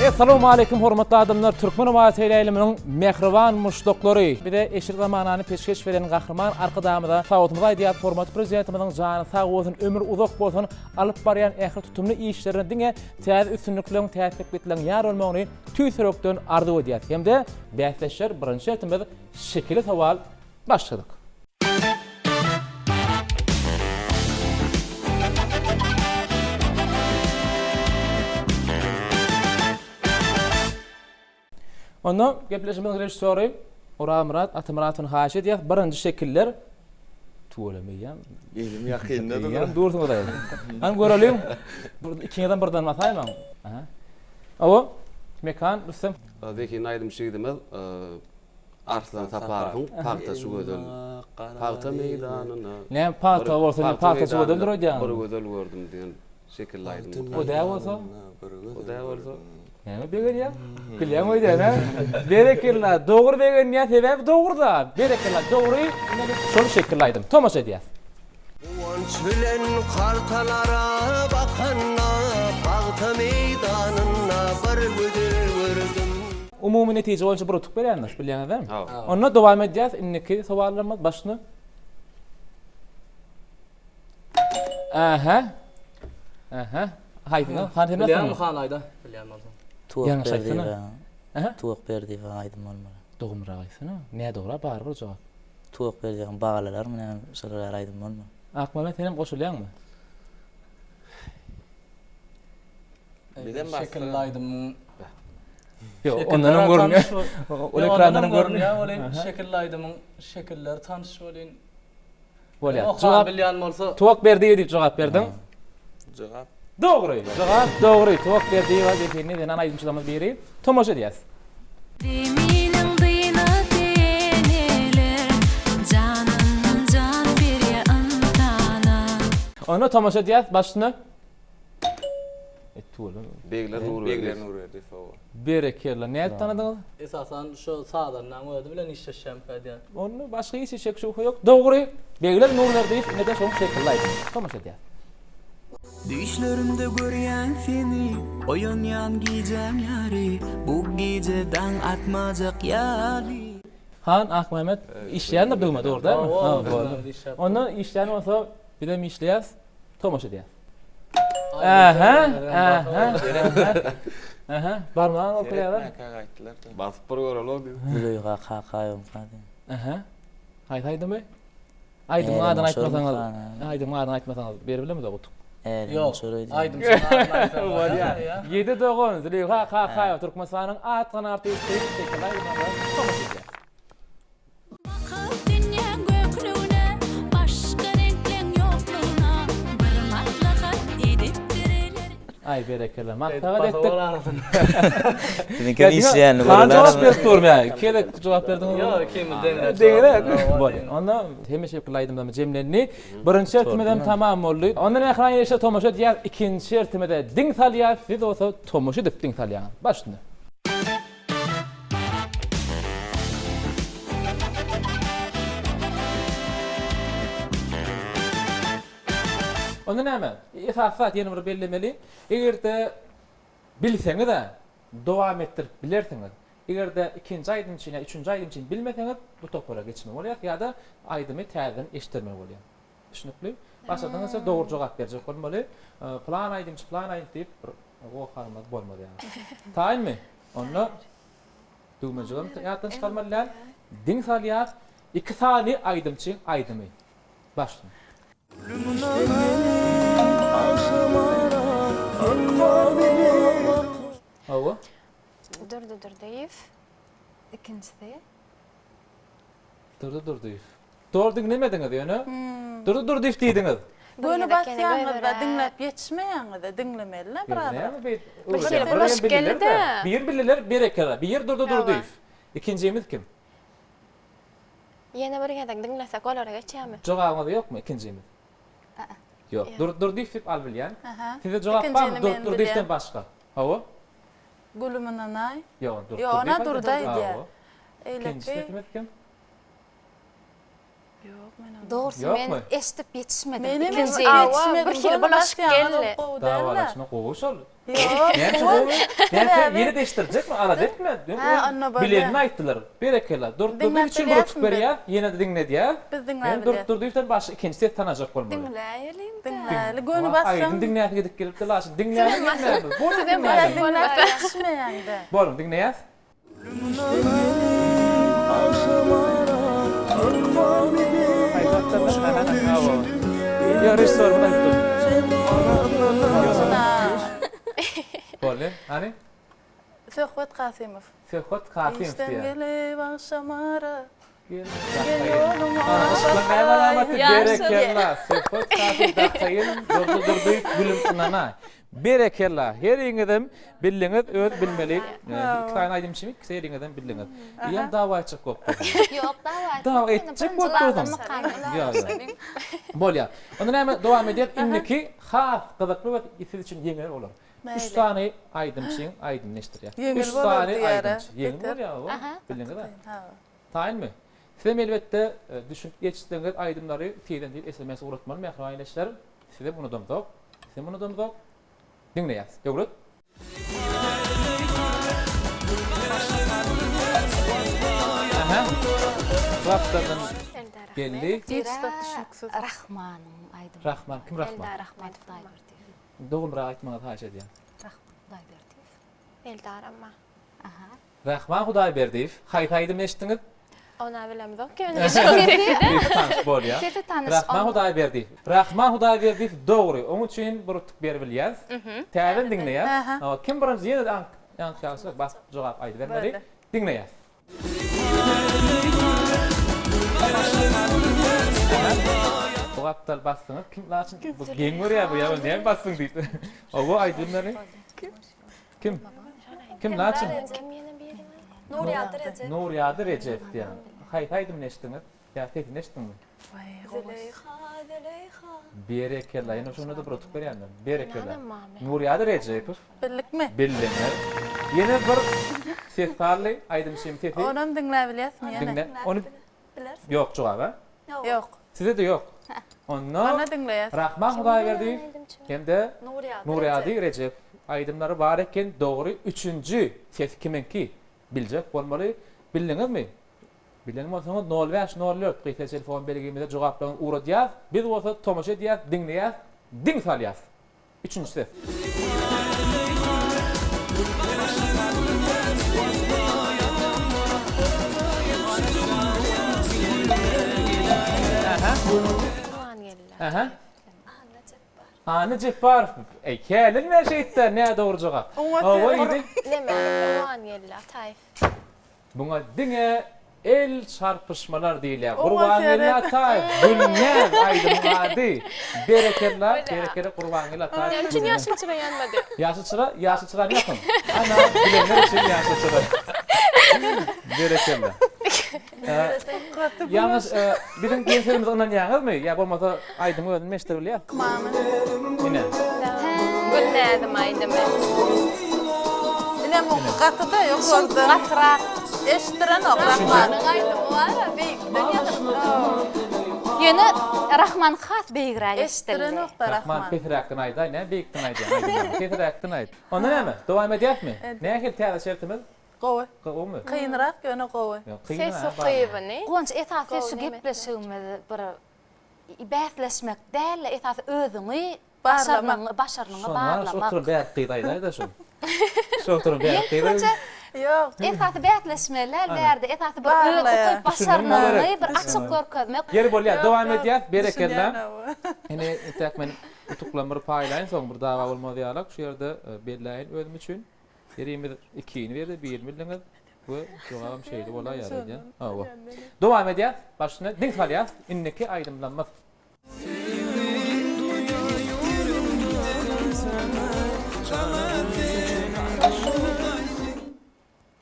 Essalawmaleýkim hormatly adamlar Türkmen owazy teleýaýlymynyň mähriban muşdaklary. Bize eşretli zamanany peşgeş beren Gahryman Arkadagymyza sagbolsunymyzy aýdýarys. Hormatly Prezidentimiziň jany sag bolsun, ömri uzak bolsun, alyp barýan ähli tutumly işlerinde diňe täze üstünlikleriň, täze sepgitleriň ýar bolmagyny tüýs ýürekden arzuw edýäris. Hem-de bäsdeşler birinji şertimiz şekilli sowal başladyk. Onda gepleşigimiziň režissýory Orazmyrat Atamyratowny haýyş edýäs. Birinji şekiller tüweleme eýýäm. Elim ýakynda dur. Eýýäm dursuňyz aýy. Hany göreliň. Ikiňizem birden basaýmaň. Aha. Awa, Mekan, Rüstem. Zehinli aýdymçy ýigidimiz Arslan Saparowyň Pagtaçy gözel. Pagta meýdanyna. Näme pagta bolsa, ne pagtaçy gözeldir öýdýäňmi? Bir gözel gördüm diýen şekilli aýdym. O däl bolsa? O däl bolsa. Näme begenýäň? Bilýäň öýdýän, hä? Berekella, dogry begenýän, sebäbi dogry-da. Berekella, dogry, şol şekilli aýdym. Tomaşa edýäs. Guwanç bilen kartalara bakanda, Pagta meýdanynda bir gözel gördüm. Umumy netije boýunça bir utuk berýändir, bilýäňiz-dä? Onda dowam edýäs, indiki sowallarymyz başyny. Ähä. Ähä. Haýsyny? Han sen Bilýäňmi han aýda? Bilýän bolsaň. Tuwak Ýalňyş aýtsana. Berdiýewa. Ähä. Tuwak Berdiýewa aýdym bolmaly. Dogumrak aýtsana. Nädogry barybir jogap. Tuwak Berdiýewiň Bagalalarmy näme şolar ýaly aýdym bolmaly. Akmamet senem goşulýaňmy? Bizem Şekilli aýdymyň Ýok, ondan hem görünýär. Ol ekrandan hem görünýär welin, şekilli aýdymyň şekilleri tanyş welin. Bolýar. Jogap bilýän bolsa. Tuwak Berdiýewa diýip jogap berdiň. Jogap. Dogry. Jogap dogry. Tuwak Berdiýewa zehinli zenan aýdymçylarymyz biri. Tomaşa edýäs. Zeminiň zynaty eneler, Janyndan jan berýär ynsana. Onda tomaşa edýäs başyna. Begler Nurberdiýew. Begler Nurberdiýew hawa. Berekella. Nädip tanadyňyz? Esasan şu sazandaň özi bilen işleşýänkä diýýän. Onda başga hiç şek şübhe ýok. Dogry. Begler Nurberdiýew ine-de şoň şekilli aýdym. Tomaşa edýäs. Düýşlerimde görýän seni, oýanýan gijäň ýary, bu gije daň atmajak ýaly. Han Akmämmet işleýändir düwme dogry dälmi? Ha boldy. Onda işleýän bolsa bizem işleýäs. Tomaşa edýäs. Ähä, ähä, ähä. Barmagyň oklaýarlar. Seretmäkä gaýtdylar. Basyp bir göreli diýip. Züleýha Kakaýewka diýen. Ähä. Haýsy aýdymy? Aýdymyň adyny aýtmasaňyz, aýdymyň adyny aýtmasaňyz berip bilemizok utuk. Ýok, aýdymçynyň adyny aýtsaň bolýar. Ýedi dogan, Züleýha Kakaýewa, Türkmenistanyň at gazanan artisti, şekilli aýdymlara tomaşa edýär. Bakyp dünýäň göklügine, Başga reňkleň ýoklugna, Bir maslahat edipdirler. Aý berekella maslahat etdik. Siziňkem işleýänini Han göreli jogap berip dur mä. Iki gezek jogap berdiňiz. Ýok, ikimiz deňräk. Deňräk. Bolýar. Onda hemişelikli aýdymlarymyz jemlendi. Birinji şertimiz hem tamam boldy. Onda mähriban ildeşler tomaşa edýäs. Ikinji şertimize diň salýas. Siz bolsa tomaşa edip diň salýaňyz. Baş üstüne. Onda näme? Esasy zat ýene bir bellemeli. Eger-de bilseňiz-ä, dowam etdirip bilersiňiz. Eger-de ikinji aýdym üçin ýa üçünji aýdym üçin bilmeseňiz, bu topara geçmeli bolýar ýa-da aýdymy täzeden eşitdirmeli bolýar. Düşnükli? Başardygyňyzça dogry jogap berjek bolmaly. Pylan aýdymçy, pylan aýdymçy diýip bir goh-galmaz bolmaz ýaly. Taýynmy? Onda düwmejigem ýatdan çykarmaly däl. Diň salýas. Iki sany aýdymçyň aýdymy. Başla. Hawa. Durdy Durdyýew. Ikinjisi. Durdy Durdyýew. Doly diňlemediňiz ýöne. Durdy Durdyýew diýdiňiz. Göni basýaňyzda diňläp ýetişmeýäňiz-de diňlemeli-le biraz. Näme beýt? Bir hili bulaşyk geldi-de. Bir bildiler berekella. Bir Durdy Durdyýew. Ikinjimiz kim? Ýene bir gezek diňlesek olara geçýärmi? Jogabyňyz ýokmy ikinjimiz? Ýok. Dur Durdyýew diýip al bilýän. Sizde jogap barmy Ikinjini men Durdyýewden bilýän. başga? Hawa. Gülümi nanaý. Ýok, Dur Ýok, ona Durdyýew Durdy aýdýar. aýdýar. Hawa. Ikinji Eýleki sesimiz kim? Ýok, men ony. Dogrusy men eşidip ýetişmedim. Menem Ikinji eşidip ýetişmedim. Bir hili bulaşyk geldi. Dawalaşma gowy şol. Ýok. Näme üçin gowy? Näme ýene-de eşitdirjekmi? Alada etme. Hä, onda bolýar. Bilenini aýtdylar. Berekella. Durdy Durdyýew üçin bir utuk berýäs, ýene-de diňledýäs. Biz diňläp Men Durdy Durdyýewden başga ikinji ses tanajak bolmaly. Diňläýeliň-dä. Diňläýeli. Göni bassaň. Aýdym diňläsi gidip gelipdir, laşyn diňläli gelmändir. Boluň diňläýeli. Diňläp ýetişmeýäň-dä. Boluň diňleýäs. Ýa režissýorymyz aýtdy. Boldy. Hany? Söhbet Kasymow. Söhbet Kasymow Işden diýýär. gelip agşamara. Gel ýoluňa Berekella Söhbet Kasymow dakaýyn Durdy Durdyýew gülüm ynanaý. Berekella heriňizem bildiňiz öz bilmeli iki sany aýdymçymy ikisi heriňizem bildiňiz. Ýa dawa etjek bolup dursuň. Ýok dawa etmek. Dawa etjek bolup dursuň. Ýok ýok. Bolýar. Onda näme dowam edýäs indiki has gyzykly we siz üçin ýeňil bolar. Üç sany aýdymçyň aýdymyny eşitdirýär. Ýeňil Üç bolar sany diýýär-ä. aýdymçy. Ýeňil bolýar o. Bildiňiz-ä. Hawa. Taýynmy? Sizem elbetde düşünip ýetişseňiz aýdymlary tizden-tiz sms ugratmaly mähriban ildeşler. Sizem unudamzok. Sizem unudamzok. Diňleýäs. Döwlet. Aha. Gapdaldan geldi. Hiç zat düşnüksiz. Rahmanyň aýdymy. Rahman kim Rahman? Eldar Ahmedow. Hudaýberdiýew. Dogryrak aýtmagyňyzy haýyş edýän. Rahman Hudaýberdiýew. Eldar amma. Aha. Rahman Hudaýberdiýew. Haýsy aýdymy eşitdiňiz? Ona bilemzok ýöne Sesi tanyş bolýar. Sesi tanyş. Rahman Hudaýberdiýew. Rahman Hudaýberdiýew dogry. Oň üçin bir utuk beribilýäs. Täzeden diňleýäs. Kim birinji ýene-de aňk ýagşyrak basyp jogap aýdybermeli. Diňleýäs. Bu gapdal basdyňyz kim laçyn bu geň görýär bu ýa näme basdyň diýip. Hawa aýdybermeli. Kim? Kim laçyn? Kim ýene biri? Nurýady Rejep. Nurýady Rejep diýen. Haýsy aýdymyny eşitdiňiz? Ýa sesini eşitdiňmi? Züleýha, Züleýha. Berekella. Ýene şonda-da bir utuk berýändir. Berekella. Nurýady Rejepow. Bildikmi? Bildiňiz. Ýene bir ses galdy, aýdymçyň sesi. Onam diňläbilýäsmi ýene? Diňle. Ony Bilersiň. Ýok jogap, a? Ýok. Size-de ýok. Onda Onda diňleýäs. Rahman Hudaýberdiýew hem-de Nurýady Rejep aýdymlary bar eken dogry üçünji ses kimiňki biljek bolmaly bildiňizmi? Bilen bolsaňyz nol bäş nol dört gysga telefon belgimize jogaplaryňyzy ugradýas biz bolsa tomaşa edýäs diňleýäs diň salýas. Üçünji ses. Aha. Anna Jepbarow. Eý, kälinme şeýtde, nädogry jogap. Hawa, ýedi. Neme, Gurbangeldi Ataýew. Muňa diňe el çarpyşmalar diýilýär. Gurbangeldi Ataýew, Gülnäz aýdymyň ady. Berekella, berekella Gurbangeldi Ataýew. Näme üçin ýaşyl çyra ýanmady? Ýaşyl çyra, ýaşyl çyrany ýakyň. Ana, bilenler üçin ýaşyl çyra. Berekella. Ýalňyş, biziň diýen sözümize ynanýaňyzmy? Ýa bolmasa aýdymyň özüni meşdirip bilýäs. Ine. Gülnäzim aýdymy. Ine bu gaty-da ýokarda. Gatyrak. Eşitdirenok Rahmanyň. aýdymy bar-a, beýikden ýazypdyr. Ýöne Rahman has beýigräk eşidildi. Eşitdirenok-da Rahman Rahman. pesräkden aýdaý, näme beýikden aýdýaň aýdymyňy? Pesräkden aýt. Onda näme, dowam edýäsmi? Nähili täze şertimiz? Gowy. Gowumy? Kynrak ýöne gowy. Ses ukybyny. Guwanç esasy şu gepleşigimiz bir bäsleşmek däl-de esasy özüňi başarnygyňy başarnygyňy Şonda şu barlamak. oturan bärik gyz aýdaýda şu. Şu oturan bärik gyz. Meň Ýok. Esasy bäsleşmeli däl bärde esasy bir öz ukyp başarnygyňy bir açyk görkezmek. Ýeri bolýar dowam edýäs berekella. Ine entäk men utuklamy bir paýlaýyn soň bir dawa bolmaz ýalak şu ýerde belläýin özüm üçin. Birimiz ikini berdi, birini bildiňiz we jogabam şeýle bolaýýar öýdýän. Hawa. Dowam edýäs. Baş üstüne diň salýas. Indiki aýdymlarymyz.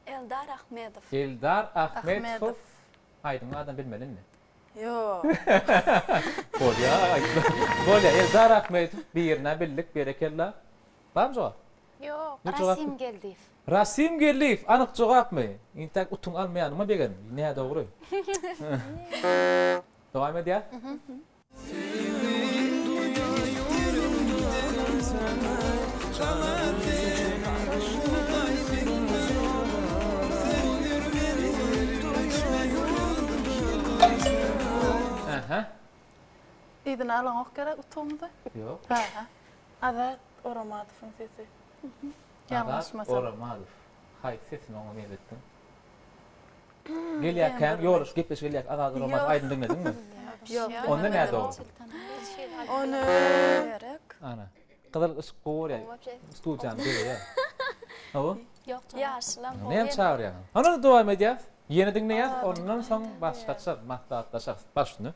Eldar Ahmedow. Eldar Ahmedow aýdymyň adyny bilmeli indi. Ýok. Bolýa aýtma. Bolýa Eldar Ahmedow birini bildik berekella. Barmy jogap? Ýok. Rasim Geldiýew. Rasim Geldiýew anyk jogapmy? Intäk utuň almaýanyma begendim. Nädogry. Dowam edýäs. Aha. Yzyna alaňok gerek utugymyzy? Ýok. Hä. Azat Oramadowyň sesi. Azat Oramadow. Haýsy sesini oňa meňzetdiň? Gelýärkäň ýoldaş gepleşik gelýärkä Azat Oramadow aýdym diňlediňmi? Ýok. Onda nädogry? Ony Ana. Gyzyl yşyk gowy bolýar. Studiýany bezeýär. Hawa. Ýok. Ýaşylam. Näme çagyrýaň? Onda dowam edýäs. Ýene diňleýäs, ondan soň başgaça maslahatlaşarys. Baş üstüne.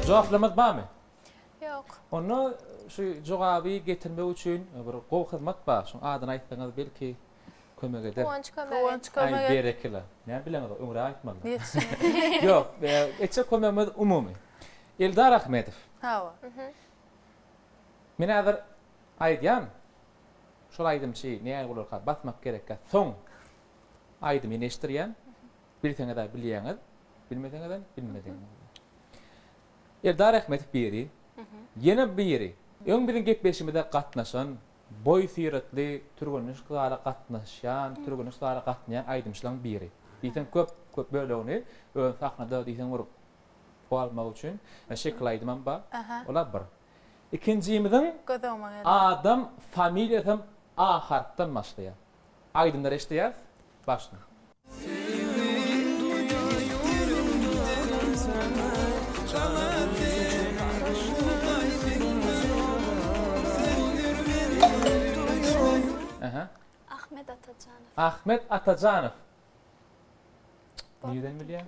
Jogaplarymyz barmy? Ýok. Onda şu jogaby getirmek üçin bir gowy hyzmat bar. Şoň adyny aýtsaňyz belki kömek eder. Guwanç kömek et. Guwanç kömek Aý et. berekella. Näme bileňiz öňräk aýtmaly. Ýetişmedi. Ýok, etjek kömegimiz umumy. Eldar Ahmedow. Hawa. Men häzir aýdýan, şol aýdymçy nähili bolarka basmak gerekkä soň aýdymy ýene eşitdirýän. Bilseňiz-ä bilýäňiz, bilmeseňizem bilmedigiňiz. Eldar Ahmedow biri, ýene biri öň biziň gepleşigimize gatnaşan Boý syratly türgenleşik zala gatnaşýan, türgenleşik zala gatnaýan aýdymçylaryň biri. Diýseň köp, köp bölegini öz sahnada diýseň bir pul almak üçin şekil aýdymam bar. Ola bir. Ikinjimiziň adam familiýasam A harpdan başlaýar. Aýdymlary eşidýäris. Başla. Ahmet Atajanow. Ahmet Atajanow. Nireden bilýäň?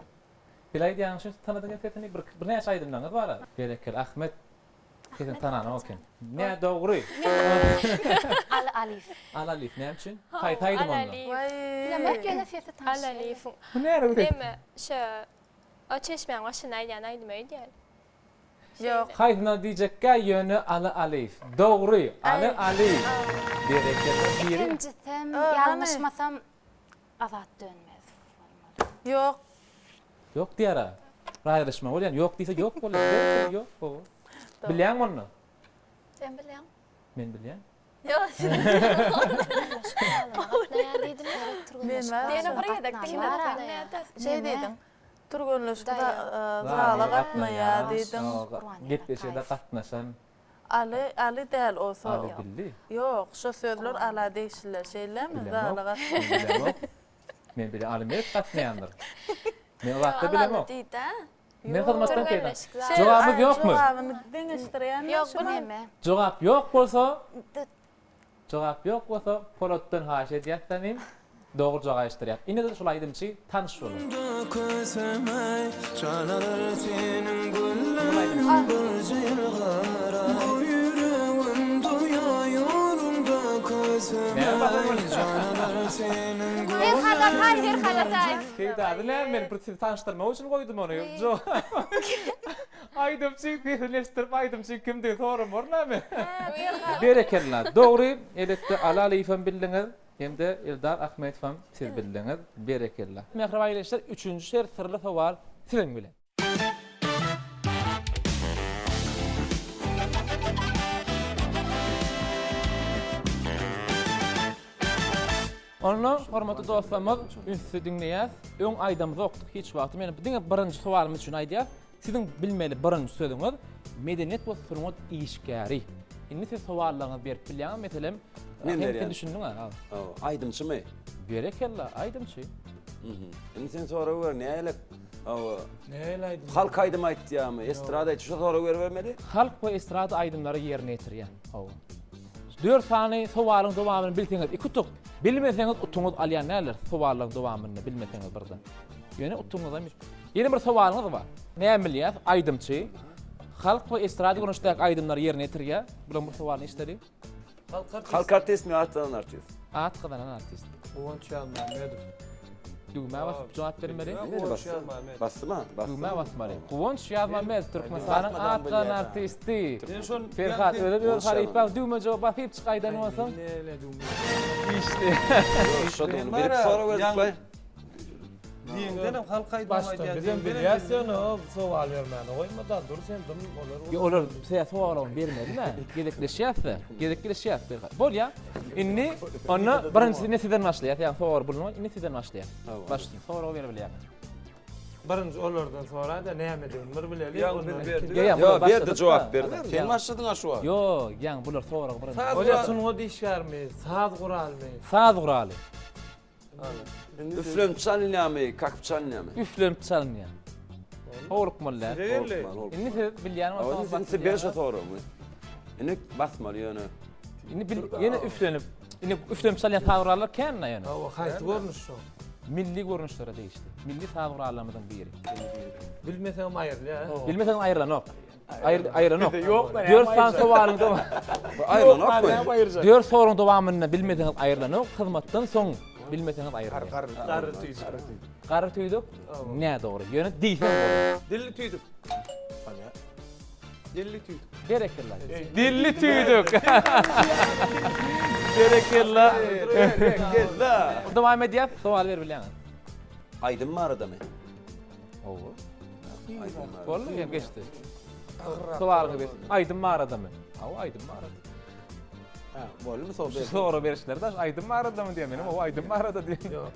Bil aýdýaň şu tanadyň sesini bir birnäçe aýdymlaryňyz bar. Berekella Ahmet Sesini tananok eken. Nä dogry. Aly Aliýew. Aly Aliýew näme üçin? Haýsy aýdym onda? Bilemok ýöne sesi tanyş. Aly Aliýewiň. Bu näme bu ses? Deme şo o çeşmäň başynda aýdýan aýdymy öýdýän. Ýok. Haýsyna diýjekkä ýöne Aly Aliýew. Dogry Aly Aliýew. Berekella biri. Ikinjisem ýalňyşmasam Azat Dönmezow bolmaly. Ýok. Ýok diýara. Raýlaşma bolýan. Ýok diýse ýok bolýar. Ýok ýok gowy. Bilýäňmi onda? Sen bilýäň. Men bilýän. Ýok. Men Ýene bir gezek diňle. Şeý diýdiň. Türgenleşik zala gatnaýar diýdiň. Gepleşige gatnaşan. Aly, Aly däl o so. Aly bildi. Ýok, şo sözler Ala degişliler, şeýlemi? Zala gatnaýan. Bilemok. Men bile Aly Meret gatnaýandyr. Men o zatda bilemok. Aly diýdä. Men hyzmatdan peýda. Jogabymyz ýokmy? Jogabyny deňeşdirýän Ýok, bu näme? Jogap ýok bolsa, Jogap ýok bolsa Polatdan haýyş edýäs samim dogry jogap eşitdirýäs. Indi-de şol aýdymçy tanyş boluň. Perhat Ataýew, Perhat Ataýew. Peýdasy näme men bir sizi tanyşdyrmak üçin goýdum ony. Aýdymçy sesini eşitdirip aýdymçyň kimdigini soran bormy näme? Berekella. Dogry, elbetde Aly Alyýewem bildiňiz hem-de Eldar Ahmetowam siz bildiňiz. Berekella. Mähriban ildeşler, üçünji şert syrly sowal siziň bilen. Onda hormatly dostlarymyz ünsli diňleýäs. Öň aýdamyzokdyk hiç wagty. Men diňe birinji sowalymyz üçin aýdýas. Siziň bilmeli birinji sözüňiz medeniýet we sungat işgäri. Indi siz sowallaryňyzy berip bilýäňiz, meselem, Men sen berýän. düşündiň-ä, al. Hawa, aýdymçymy? Berekella, aýdymçy. Mhm. Indi sen sorag ber, nälik? Hawa. Nähili aýdym? Halk aýdym aýtýarmy, estrada aýtýar, şo sorag beribermeli. Halk we estrada aýdymlary ýerine ýetirýän. Hawa. Dört sany sowalyň dowamyny bilseňiz iki utuk, bilmeseňiz utugyňyz alýan däldir sowallaryň dowamyny bilmeseňiz birden. Ýöne utugyňyzam Ýene bir sowalyňyz bar. Näme bilýäs? Aýdymçy halk we estrada görnüşdäki aýdymlary ýerine ýetirýär. Bularyň bir sowalyny eşideliň. Halk artistmi, at gazanan artist? At gazanan artist. Guwanç Ýazmämmedow. Düwmä basyp jogap bermeli. Basdyma? Düwmä basmaly. Guwanç Ýazmammet Türkmenistanyň at gazanan artisti. Perhat özem öz halypaň düwmejige basyp çyk aýdan bolsaň. Işli. Şodugyny bilip sorag berdik baý. Diýeňdenem halk aýdymy Başda aýdýar. bizem bilýäs ýöne o sowal bermäne goýmada dur sen dym olar. Ýa olar size sowalyny bermedi-le. Gezekleşýäs-de. Gezekleşýäs Perhat. Bolýa. Indi onda birinjisi indi sizden başlaýas. Ýagny sowal bulunman indi sizden başlaýas. Başlaýyn. Sorag berip bilýäňiz. Birinji olardan soraý-da nämedigini bir bileli. Ýa biz berdik. Ýa, Ýa berdi jogap berdi. Sen başladyň-a şu wagt. Ýok, ýagny bular sorag birinji. Bolýa sungat işgärimi, saz guralymy? Saz guraly. Üflenip çalynýarmy, kakyp çalynýarmy? Üflenip çalynýar. Howlukmaly däl. Indi siz bilýän bolsaňyz Indi siz ber şu soragymy. Indi basmaly ýöne. Indi bil ýene üflenip, indi üflenip çalýan saz gurallar kän-de ýöne. Hawa, haýsy görnüş şo? Milli görnüşlere degişli. Milli saz gurallarymyzyň biri. Bilmeseňem aýrylýar. Bilmeseň aýrylanok. Aýr aýrylanok. Dört sany sowalyň dowam. Aýrylanokmy? Dört soragyň dowamynda bilmeseňiz aýrylanok, hyzmatdan soň bilmeseňiz aýrylýar. Garry tüýdük. Garry tüýdük nädogry. Ýöne diýseň bolar. Dilli tüýdük. Dilli tüýdük. Berekella. Dilli tüýdük. Berekella. Berekella. Dowam edýäs, sowal berip bilýäňiz. Aýdym baradamy? Hawa. Boldy, hem geçdi. Sowalyňy ber. Aýdym baradamy? Hawa, aýdym barada. Ha, boldumy sow ber. Sorag berişleri daş aýdym baradamy diýen menem, hawa aýdym barada diýen. Ýok.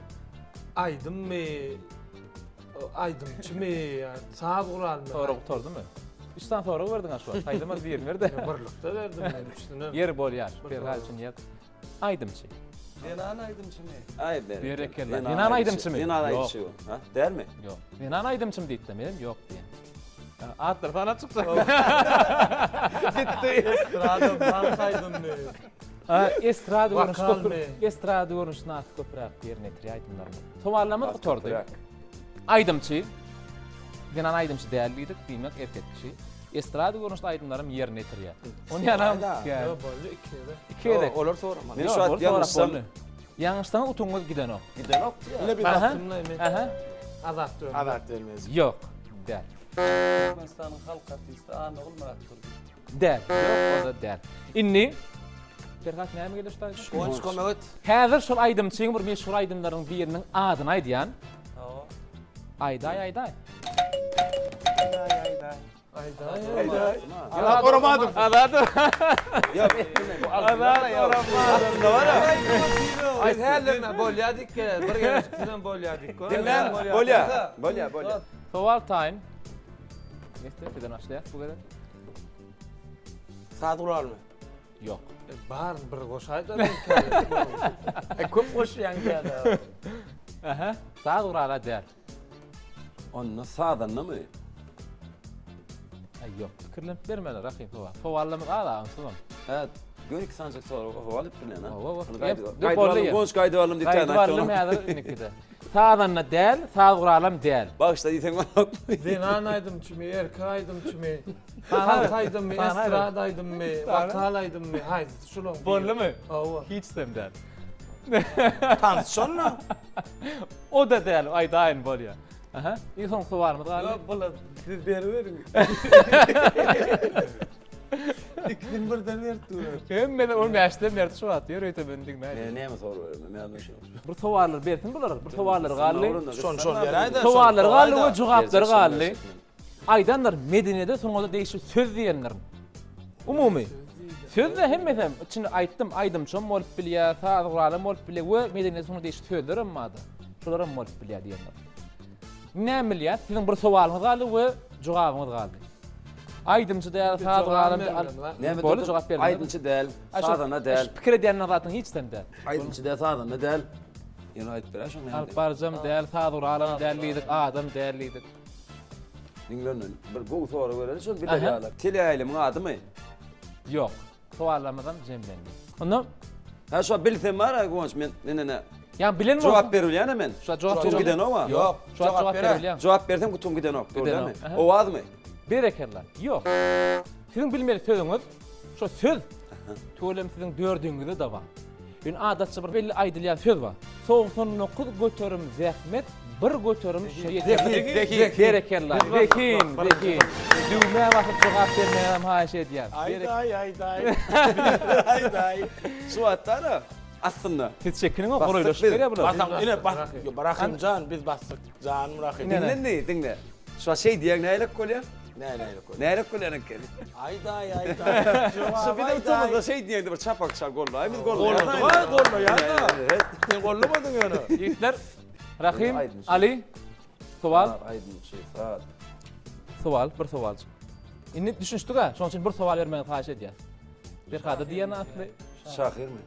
Aýdymmy? Aýdymçymy? Saz guralymy? Sorag gutardymy? Üç sany sorag berdiň aşwa. Saýlamaz birini berdi. Birlikde berdim men üçüsini. Ýeri bolýar. Perhat üçin ýer. Aýdymçy. Zenan aýdymçymy? Aý berekella. Berekella. Zenan aýdymçymy? Zenan aýdymçy bu. Ha, dälmi? Ýok. Zenan aýdymçymy diýipdi, menem ýok diýen. Atlar sanap çykjak. Gitdi. Estrada halk aýdymyny. Estrada görnüşi köp. Estrada görnüşini has köpräk ýerine ýetirýär aýdymlaryny. Sowallarymyz gutardy. Aýdymçy. Zenan aýdymçy däl diýdik, diýmek erkek kişi. Estrada görnüşli aýdymlaram ýerine ýetirýär. Ony ýanam Ýok, boldy iki gezek. Iki gezek. Olar soramaly. Men şu wagt ýalňyşsam. Ýalňyşsaňyz utugyňyz gidenok. Gidenok diýýär. Aha. Aha. Azat dönmez. Azat dönmez. Ýok, däl. Türkmenistanyň halk artisti Annagul Myratdurdy. Däl. Ýok, o-da däl. Indi Perhat näme gelir şu taýda? Guwanç kömek et. Häzir şol aýdymçyň bir meşhur aýdymlaryň biriniň adyny aýdýan. Hawa. Aýdaý, aýdaý. Aýdaý, aýdaý. Aýdaý, aýdaý. Azat Oramadow. Azat. Ýok, bu Azat Oramadow. Biz hällerine bolýa diýip gel. Bir gezek sizem bolýa diýip. Diňläň, bolýa. Bolýa, bolýa. Sowal time. Neyse, sizden başlaýas bu gezek. Saz guralymy? Ýok. Bar bir goşaýda. E köp goşýaň diýýär. Aha, saz gurala däl. Onda sazandamy? Aý ýok, pikirlenip bermeli Rahym sowal. Sowallarymyz az agam şuzam. Hä, gör iki sanjak sorag sowal edip bilýän ha. Hawa, hawa. Gaýdyp alyp, goňşy gaýdyp alym diýip Gaýdyp alym häzir indikide. Sazanda däl, saz guralam däl. Bagyşla diýseň bolakmy? Zenan aýdymçymy, erkek aýdymçymy, halk aýdymmy, estrada aýdymmy, wokal aýdymmy, haýsysy şulaň biri? Boldumy? Hawa. Hiçsem däl. Tans şonda. O-da däl, aýdaýyn bolýa. Aha, iň soňky sowalymyz galdy. Ýok, bular siz beriberiň. Ikisini birden berip durar. Hemmeler on bäşden berdi şu wagt, ýörite men diňläýdim. Men näme sorag berdim, men ýadymda şo. Bir sowallar bersin bular, bir sowallar galdy. Şony şony beräýdä. Sowallar galdy we jogaplary galdy. Aýdanlar medeniýete sungata degişli söz diýendir. Umumy. Söz-de hemmesem içinde aýtdym, aýdymçam bolup bilýär, saz guralam bolup bilýär we medeniýete sungata degişli sözlerem bardyr. Şolaram bolup bilýär diýendir. Näme bilýär? Siziň bir sowalyňyz galdy we jogabyňyz galdy. Aýdymçy däl, saz guralam däl. Näme Boldy, jogap berdim. Aýdymçy däl, sazanda däl. Pikir edýän zadyň hiçsem däl. Aýdymçy däl, sazanda däl. Ýöne aýdyp beräý şoň näme. Alyp baryjam däl, saz guralam däl diýdik, adam däl diýdik. Diňle bir gowy sorag bereli şol biler ýaly. Teleýaýlymyň adymy? Ýok. Sowallarymyzam jemlendi. Onda Ha şo bilsem bar ha Guwanç men men ene. Ýa bilen bolsa. Jogap berilýän men. Şu jogap Gutum gidenok ha. Ýok. Şu jogap berilýän. Jogap bersem gutum gidenok. Dogry dälmi? Owazmy? Berekella. Ýok. Siziň bilmeli sözüňiz şo söz. Tüweleme siziň dördüňizde-de bar. Ýöne adatça bir belli aýdylýan söz bar. 99% zähmet, 1% şo ýeterlik. Zehin. Berekella. Zehin, zehin. Düwmä basyp jogap bermegiňizem haýyş edýän. Aýdaý, aýdaý. Aýdaý. Şu wagtda-da aslynda. Siz çekiniň, golaýlaşyp berýär bular. Basaň, ine bas. Rahymjan, biz basdyk. Janym Rahym. Diňle indi, diňle. Şu wagt şeý diýýäň nälik bolýar? Nälik bolýar? Nälik bolýar eken? Aýdaý, aýdaý. Şu biziň utumyzda şeý diýýäňde bir çapak çal gollaý, biz gollaýas. Golladyk, gollaýas-da. Sen gollamadyň ýöne. Ýigitler, Rahym, Ali, sowal. Aýdymçy, saz. Sowal, bir sowaljyk. Indi düşünişdik-ä, şonuň üçin bir sowal bermegiňizi haýyş edýäs. Berhada diýen atly. Şahyrmy?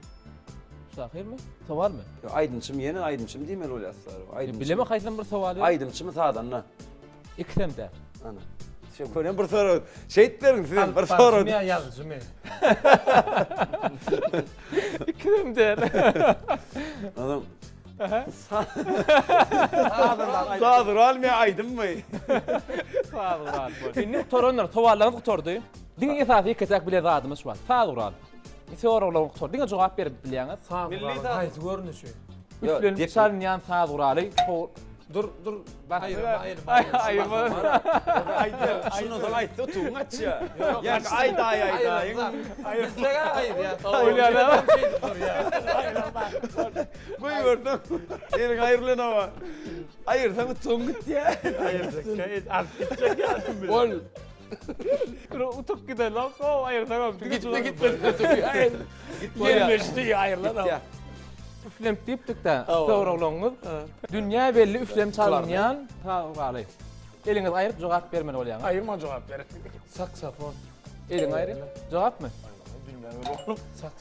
Şahyrmy? Sowalmy? Ýok, aýdymçymy ýene aýdymçymy diýmeli bolýar sary. Aýdymçy. Bilemok haýsam bir sowaly. Aýdymçymy sazanda? Ikisem däl. Ana. Şeý görýän bir sorag. Şeýt beriň siz bir sorag. Alyp ýa ýazyjymy? Ikisem däl. Adam. Saz guralmy aýdymmy? Saz gural. Indi gutarandyr. Sowallaryňyz gutardy. Diňe esasy ýeke-täk bilen zadymyz şu wagt. Saz gural. Soraglaryň gutardy. Diňe jogap berip bilýäňiz. Saz guralyň haýsy görnüşi? Üflenip çalynýan saz guraly. Dur, dur. Aýyrma, aýyrma. Aýyrma. Aýdyr. Şundan soň aýtsa utugyň gaçýar. Ýa aýdaý aýdaýyň. Aýyrsaň aýyrýar. Bolýar. Goýberdim. Eliň aýrylan hawa. Aýyrsaň utugyň gitýär. Aýyrjak, alyp gitjek ýaly. Ol Utup gider lan, how aýyrsaňam. Gitdi gitdi. Ýerleşdi aýrylan. Üflemp diýipdik-de, soraglaryňyz. Dünýä belli üflem çalynýan saz guraly. Eliňizi aýryp jogap bermeli bolýaňyz. Aýyrman jogap ber. Saksofon. Eliňi aýryp. Jogapmy?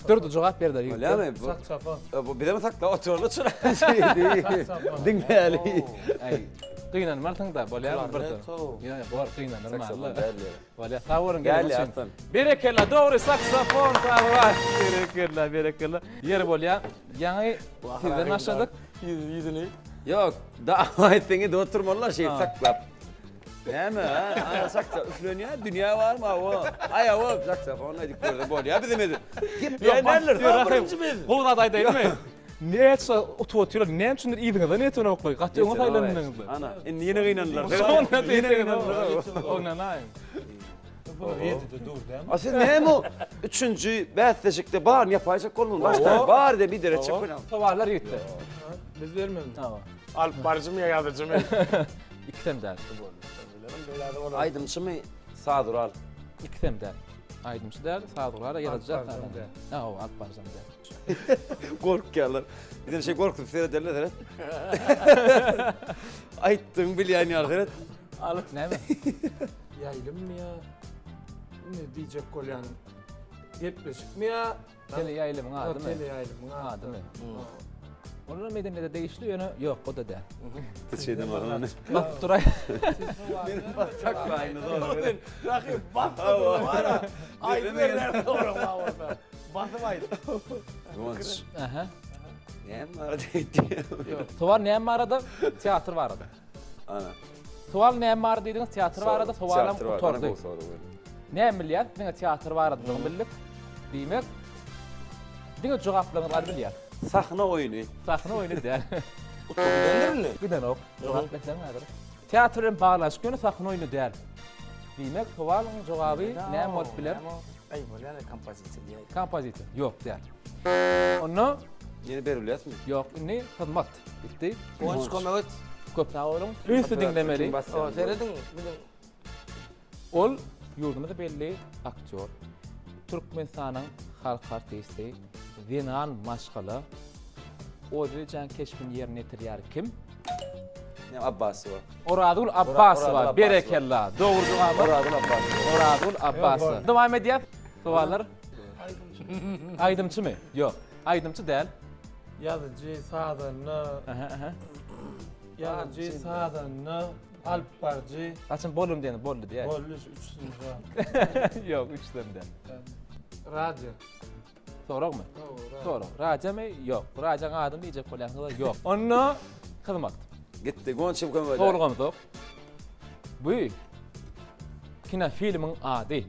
Durdy jogap berdi. Bolýamy? Saksofon. Bu bizem saklap oturarly çyra. Diňläli. Aý, gynanmarsyň-da, bolýamy birden? Ýa, bor, gynanyrman. Bolýar, sag boluň geleniň üçin. Berekella, dogry, saksofon sag bol. Berekella, berekella. Ýeri bolýar. Ýaňy sizden başladyk. Ýüzüni. Ýok, dawa etseň edip oturmalylar şeýdip saklap. Näme, ha? Ana saksa üflenýär, dünýä barmy awa? Aý awa, saksofon aýdyp görse bolýar bizim edip. Gepleýän däldir. Birinji biz. Gowy zat aýdaýynmy? Näçe utup otyrlar, näme üçindir yzyňyzdan ýetenoklar, gaty öňe saýlandyňyzlar. Ana, indi ýene gynandylar. Şonda ýene gynandylar. Oňlanaýyň. Ýedide dur dämi? A siz näme o üçünji bäsleşikde baryny ýapaýjak bolduňyz? Başda bar diýip idere etjek bolýaň. Sowallar ýitdi. Biz bermeli. Tamam. Alyp baryjymy ýa ýazyjymy? Ikisem däl. Aýdymçymy, saz gural? Ikisem däl. Aýdymçy däl, saz gural, ýazyjy däl. Hawa, alyp baryjam däl. Gorkýarlar. Bizem şey gorkup serederler seret. Aýtdyň bilýän ýaly seret. Alyp näme? Ýaýlymmy ýa? Indi diýjek bolýanym. Gepleşikmi ýa? Teleýaýlymyň adymy? Teleýaýlymyň adymy? Olar medeniýete degişli, ýöne ýok, o da däl. Şeýdem barany. Basyp duraý. Meni basaklaýyny zor. Rahym basyp dur. Aýdyp berler soraň bar bolsa. Basyp aýt. Guwanç. Aha. Näme barada diýdi? Sowal näme barada? Teatr barada. Ana. Sowal näme barada diýdiňiz? Teatr barada sowalam gutardy. Näme bilýäs? Diňe teatr baradadygyny bildik. Diýmek, diňe jogaplaryňyzy alyp bilýäs. Sahna oýny. Sahna oýny däl. Utup gidendirmi? Gidenok. Jogap berseň häzir. Teatr bilen baglanyşyk ýöne sahna oýny däl. Diýmek, sowalyň jogaby näme bolup biler? Aý, bolýar, kompozisiýa diýäý. Kompozisiýa. Ýok, däl. Onda Ýene berilýäsmi? Ýok, indi hyzmat. Bitdi. Guwanç kömek et. Köp sag boluň. Ünsli diňlemeli. Serediň, biziň Ol ýurdumyza belli aktýor, Türkmenistanyň halk artisti, zenan maşgala Ozijan keşbini ýerine ýetirýär kim? Näme Abbasowa. Orazgül Abbasowa, berekella. Dogry jogap. Orazgül Abbasowa. Orazgül Abbasowa. Dowam edýäs. Sowallar. Aýdymçymy? Ýok. Aýdymçy däl. Ýazyjy, sazanda. Aha, aha. Ýazyjy, sazanda, alyp baryjy. Haçan boldum diýende boldy diýäý. Boldy, üçüsini jogap. Ýok, üçüsem däl. Radio. Soragmy? Sorag. Radiomy? Ýok. Radioň adyny diýjek bolýaňyz ýok. Onda hyzmat. Gitdi, Gonçym kömek eder. Sorgamzok. Bu kinofilmiň ady.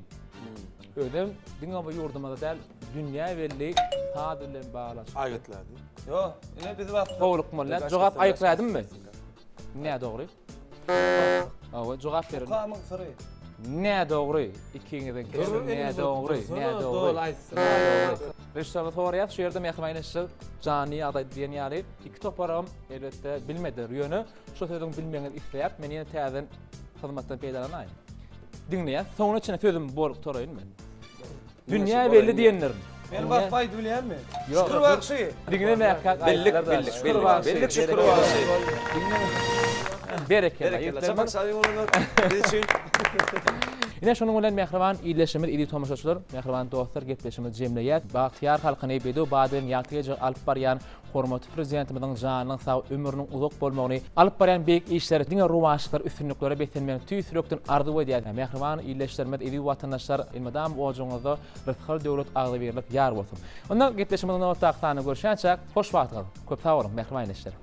Özem diňe bu ýurdumyzda däl, dünýä belli saz bilen baglanyşykly. Aýgytlady. Ýok, ine biz basdyk. Howlukmaly däl. Jogap aýyklaýdymmy? Nädogry. Hawa, jogap berin. Mukamyň syry. Nädogry. Ikiňiziňki hem nädogry. Nädogry. Nädogry. Režissýordan soraýas, şu ýerde mähriban ildeşler janly ýagdaýda diýen ýaly iki toparam elbetde bilmediler. Ýöne şu sözüň bilmegiňizi isleýäp, men ýene täzeden hyzmatdan peýdalanaýyn. Diňleýäs. Soňuna çenli sözümi bolup gutaraýyn men. Dünýä belli diýenlerim. Men basma aýdyp bilýänmi? Ýok. Şükür bagşy. Diňlemäkäk Billik, aýtdylar-da. billik, Şükür billik. bagşy. Billik Şükür bagşy. Diňleme. Berekella. Berekella. Ýigitlerimiz. Çapak çalyň oglanlar. Biz üçin. Ine şonuň bilen mähriban ildeşimiz, eziz tomaşaçylar, mähriban dostlar gepleşigimizi jemleýäs. Bagtyýar halkyny bedew bady bilen ýagty gejä alyp barýan Hormatly Prezidentimiziň janynyň sag, ömrüniň uzak bolmagyny, alyp barýan beýik işleri diňe rowaçlyklar, üstünliklere beslenmegini tüýs ýürekden arzuw edýäris. Mähriban ildeşlerimiz, eziz watandaşlar, elmydama ojagyňyzda rysgal-döwlet, agzybirlik ýar bolsun! Onda gepleşigimiziň nobatdaky sanynda görüşýänçäk, hoş wagtyňyz! Köp sag boluň, mähriban ildeşler!